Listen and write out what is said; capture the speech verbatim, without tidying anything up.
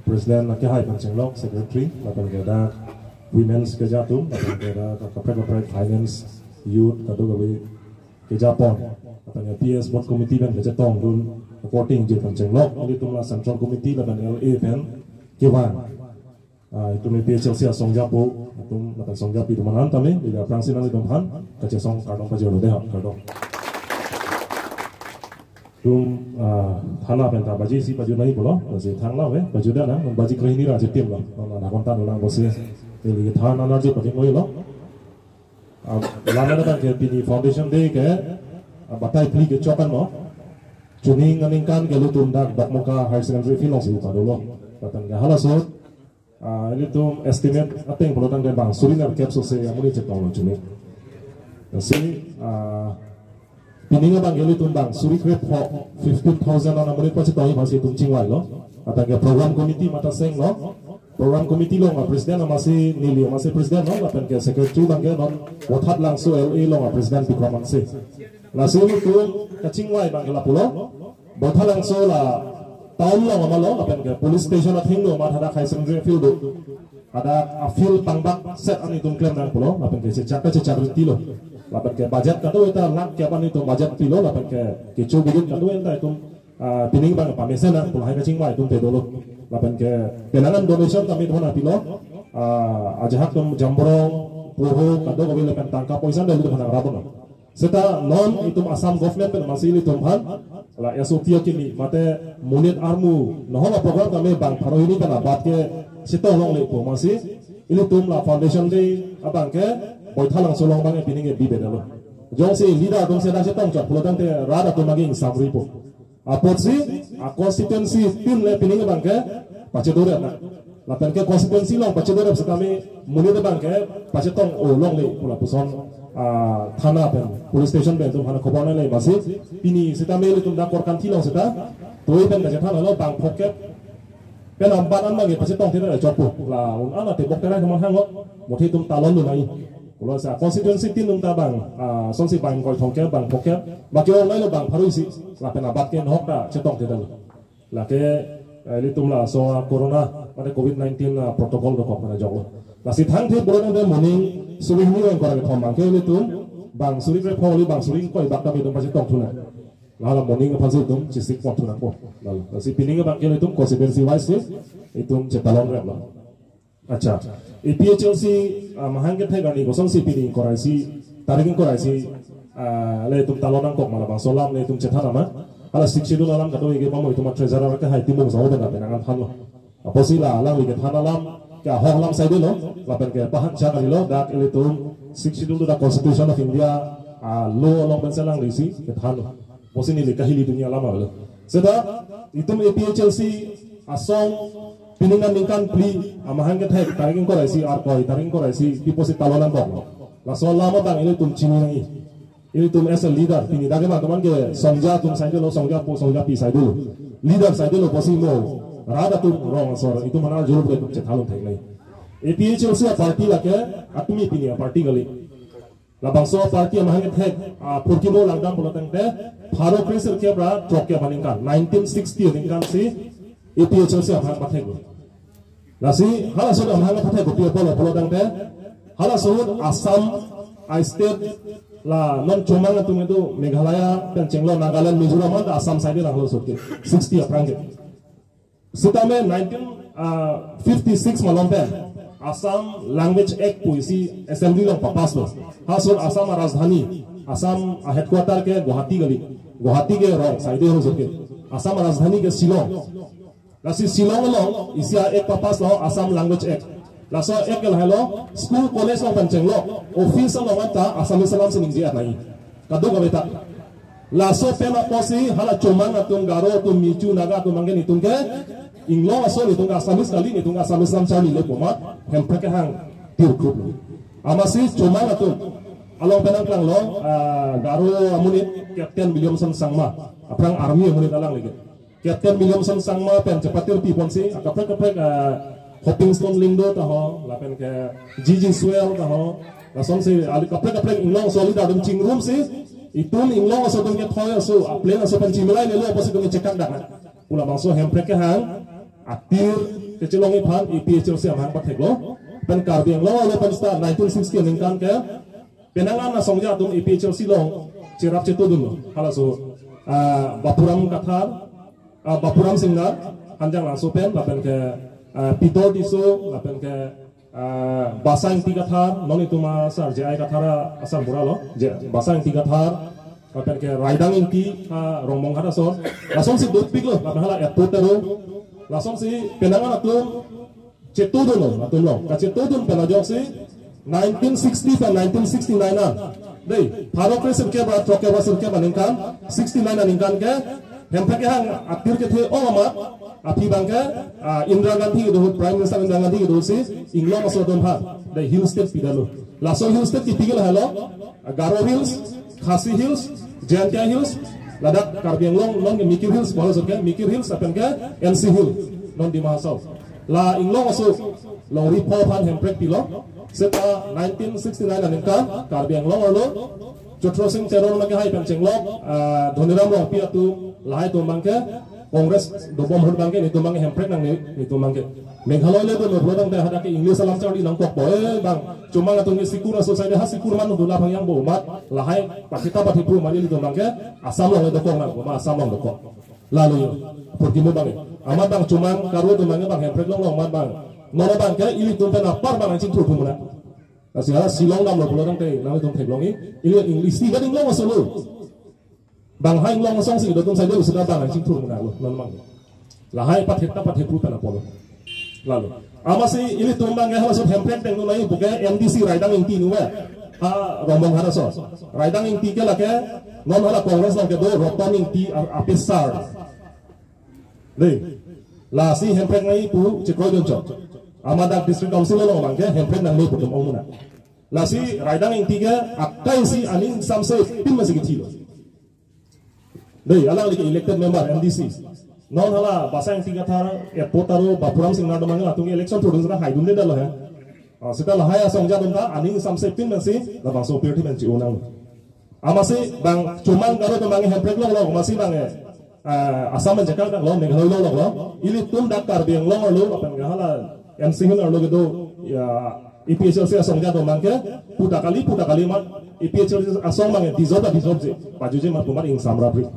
President akehai pen chenglok, secretary, lapen ke dak women's keja atum, lapen ke dak kaprek kaprek finance, youth, kadokave keja pon, lapen ke P S board committee pen kachetongdun, according je pen chenglok, ilitum la central committee lapen L A pen kevang. Ah, itum A P H L C asong japo atum lapen song japi atum anan tame, ila prangsi nanglitum aphan kachesong kardom pajirlo dei, kardom. Itum, ah, thana pen ta baji si pajut nai pulo, lasi thang la ve, pajut nang, baji krehini ra chitim lo, non anak kontan ulang bosi, ili thana narji pajut nai lo. Ah, lama datang ke pini foundation day ke, ah, batai phli kechok anlo. Chuning aningkan ke ilitum dak Dokmoka Higher Secondary Field alongsi padolo. Lapen ke halaso, ah, ilitum estimate ateng pulo tangte bang suri nerkep sose amonit chetonglo chuning. Lasi, ah, pining abang ke ilitum bang suri krepho, fifteen thousand an amonit pachetongji aphansi itum chingvailo. Lapen ke program committee mata senglo. Program committee along a-president amatsi neli amatsi president lo, lapen ke secretary abang ke non Vothatlangso L A along a-president Bikram Hanse. Lasi ilitum kachingvai abang ke lapulo. Vothatlangso la town along amalo, lapen ke police station athengno amat hadak higher secondary field do. Hadak a-field pangbak set an itum klem nang pulo, lapen ke chechak ta chechak riti lo. Lapen ke budget kadokave ta lakh kep an itum budget pilo, lapen ke kecho bidin kadokave ta itum, ah, pining abang pamesen nang pulo, hai kachingvai atum pedolo. Lapen ke penang an donation kami itum aphan pilo, ah, ajahak atum jamborong, poho, kadokave lapen tangka poisa dali itum aphan nang rabono. Seta non itum Assam government pen amatsi ilitum aphan la S O T akimi mate monit armu nohok a-program kami bang pharo hini pen abat ke chetong longle pu amatsi ilitum la foundation day abang ke Vothatlangso along abang ke pining ke bibedalo. Jongsi leader atum seta chetong chot pulo tangte rat atum agi ingsamripo. Apotsi a-constituency tin le pining abang ke pachedorep nang. Lapen ke constituency along pachedorep setame monit abang ke pachetong-o longle pu lapuson, ah, thana pen, police station pen itum aphan khobor nangle amatsi pini setame ilitum dak Korkanthi along seta toi pen kachethanlo bang phokep pen abat an abang ke pachetongthedetlo chotpo, la un-an atebok terai atum aphan hanglo, muthe itum talon lo nai. Pulo sa constituency tin atum ta bang, ah, sonsi bang ingkoi thomkep, bang phokep, baki ong nailo bang pharo isi, lapen abat ke nohok ta chetongthedetlo. Lake, eh, ilitum laso a-corona, mane covid nineteen a-protocol dokok mane joklo. Lasi thangthe pulo tangte moning suri hini ra ingkoi ra kethom abang ke ilitum bang suri krepho kali bang suri ingkoi bak kami itum pachetongthu nang. Lalo moning aphansi itum chesik pon thu nangpo. Lalo, lasi pining abang ke ilitum constituency wise si itum chetalonreplo. Accha. A P H L C, ah, mahang kethek arni kosonsi pini ingkoi ra isi, tarik ingkoi ra isi, ah, le itum talon nangkok ma labangso alam le itum chethan ma. Hala Sixth Schedule alam kadokave pamo itum a-treasurer akehai Timung Sahu pen lapen nang thanlo. Apotsi la alangli kethan alam ke ahok alam saidelo, lapen ke pahan cha kalilo, dak ilitum Sixth Schedule dak Constitution of India, ah, law along pensi alanglisi kethanlo. Apotsi neli kahili dunji alam avelo. Seta itum A P H L C asong pining aningkan phli amahang kethek tarik ingkoi ra isi, Arkoi tarik ingkoi ra isi, pi apotsi talon nangkoklo. Laso alam abang ilitum chini nangji. Ilitum as a leader, pini dak kemang teman ke songja atum saidelo, songjapo, songjapi saidelo. Leader saidelo apotsi mo rat atum rong asor itum aphan arjulo pu itum chethan longthek nai. A P H L C a-party lake atumi pini a-party kali. Labangso a-party amahang kethek, ah, phurkimo langdam pulo tangte, pharo kre sirkep ra throkkep aningkan, nineteen sixty aningkan si A P H L C amahang patheklo. Lasi halaso amahang pathek kopi apotlo pulo tangte, halaso ahut Assam a-state la non chomang atum itum Meghalaya pen chenglo, Nagaland, Mizoram anta Assam side lang halaso ahut ke, sixty aphrang ke. Sitame nineteen fifty-six malom pen Assam Language Act pu isi assembly along papass lo. Halaso ahut Assam arajdhani, Assam a-headquarter ke Guwahati kali. Guwahati ke rong side ho joke. Assam arajdhani ke Shillong. Lasi Shillong along isi a-act papass lo, Assam Language Act. Laso act ke lahelo, school college along pen chenglo, office along anta Assamese alam si ningje-et nangji. Kadokave ta. Laso pen apotsi hala chomang atum, Garo atum, Mizo, Naga atum abang ke nelitum ke inglong aso, nelitum ke Assamese kali, nelitum ke Assamese alam charlilo pu amat Hemprek kehang tirkuplo. Amatsi chomang atum along pen nangklanglo, ah, Garo amonit Captain Williamson Sangma, aphrang army amonit alangli ke. Captain Williamson Sangma pen chepatirpi ponsi, ah, kaprek kaprek, ah, Hopingstone Lyngdoh ta ho, lapen ke G G Swell ta ho, lasonsi ali kaprek kaprek inglong aso leader atum chingrumsi, itum inglong aso atum ke thoi aso, a-plane aso pen chimilailelo apotsi itum ke chekak dak nang pu labangso Hemprek kehang atir kechelongji aphan A P H L C amahang patheklo. Pen Karbi Anglong arlo pen seta nineteen sixty aningkan ke penang an asongja atum A P H L C along cherap chetudunlo. Halaso, ah, Bapuram Kathar, ah, Bapuram Singnar, Hanjanglangso pen, lapen ke, ah, Pitor Tisso, lapen ke, ah, Basa Ingti Kathar, non itum asar J I Kathar asar mura lo, je, Basa Ingti Kathar, lapen ke Raidang Ingti, ah, Rongmonghat ason, lasonsi dopiklo, lapen hala Epo Taro, lasonsi penang an atum chetudunlo, atum along kachetudun pen ajoksi nineteen sixty pen nineteen sixty-nine an. Dei, pharo kre sirkep ra throk kep ra sirkep aningkan, sixty-nine aningkan ke, Hemprek kehang atir kethe-ong amat, aphi abang ke, ah, Indira Gandhi kedo, Prime Minister Indira Gandhi kedo si, inglong aso atum aphan, dei, hill state pidalo. Laso hill state kipi ke lahelo, Garo Hills, Khasi Hills, Jaintia Hills, ladak Karbi Anglong along ke Mikir Hills, bola ke Mikir Hills, lapen ke N C Hill, non Dima Hasao. La inglong aso longri pho aphan Hemprek pilo. Seta nineteen sixty-nine aningkan Karbi Anglong arlo Chotro Sing Teron lake hai pen chenglok, ah, Dhoniram Rongpi atum, lahai atum abang ke Congress dobom ahut abang ke nelitum abang ke Hemprek nangne, nelitum abang ke. Meghalaya le do lo pulo tangte hadak ke English alam charli nangkokpo, eh, bang, chomang atum ke sikur aso sai de ha sikur man dula phangjangpo amat, lahai pathekta pathepru mari nelitum abang ke Assam along le dokok nangpo, ma Assam along dokok. Lalo yo, purkimu abang, amat bang chomang Garo atum abang ke bang Hemprek longlong amat bang, non abang ke ilitum pen apar bang nangchingthur thu mena. Lasi hala Shillong damlo pulo tangte nanglitum theklongji, ili English si gading long asolo. Bang hai inglong asong si do atum sai de usida bang nangchingthur mena lo, non abang. Lahai pathekta pathepru pen apotlo. Lalo, amatsi ilitum abang ke halaso Hemprek dengdun nangji pu ke M D C Raidang Ingti nuwe. Ha Rongmonghat aso. Raidang Ingti ke lake non hala Congress along kedo Roton Ingti a-, apisar. Dei. Lasi Hemprek nangji pu chekroidun chot. Amat dak District Council along abang ke Hemprek nangne pu atum ong mena. Lasi Raidang Ingti ke akai si aning samse pin masi kethilo. Dei, alangli ke elected member M D C. Non hala Basa Ingti Kathar, Epo Taro, Bapuram Singnar atum abang latum ke election produce ra haidundedetlo he. Ah, seta lahai asongja atum ta aning samse pin masi labangso apirthe pen chi-o nang. Amatsi bang chomang Garo atum abang Hemprek longlong, amatsi bang, eh, ah, Assam pen chekang longlong, Meghalaya longlong lo. Ilitum dak Karbi Anglong arlo, lapen ke hala N C Hill arlo kedo, ya, A P H L C asongja atum abang ke, puta kali, puta kali amat, A P H L C asong abang, eh, dissolve, dissolve je, pajuje amat pu amat ingsamrapri.